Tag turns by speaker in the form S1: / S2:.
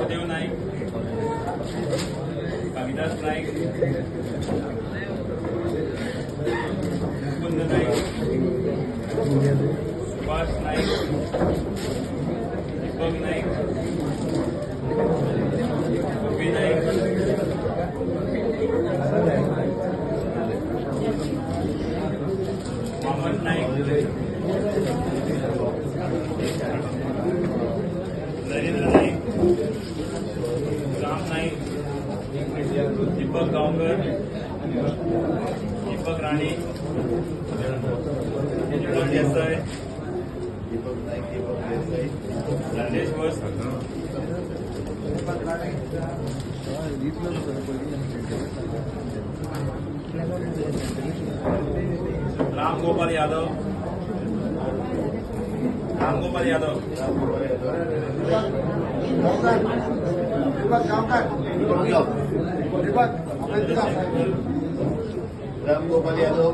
S1: वासुदेव नाईक, कालिदास नाईक, मुकुंद नाईक, सुभाष नाईक, दीपक नाईक, गोपी नाईक, वामन नाईक, नरेंद्र नाईक, राम नाईक, दीपक गांवकर, दीपक राणे, दीपक देसाई, राजेश वस्त, राम गोपाल यादव, राम गोपाल यादव,
S2: राम गोपाल यादव,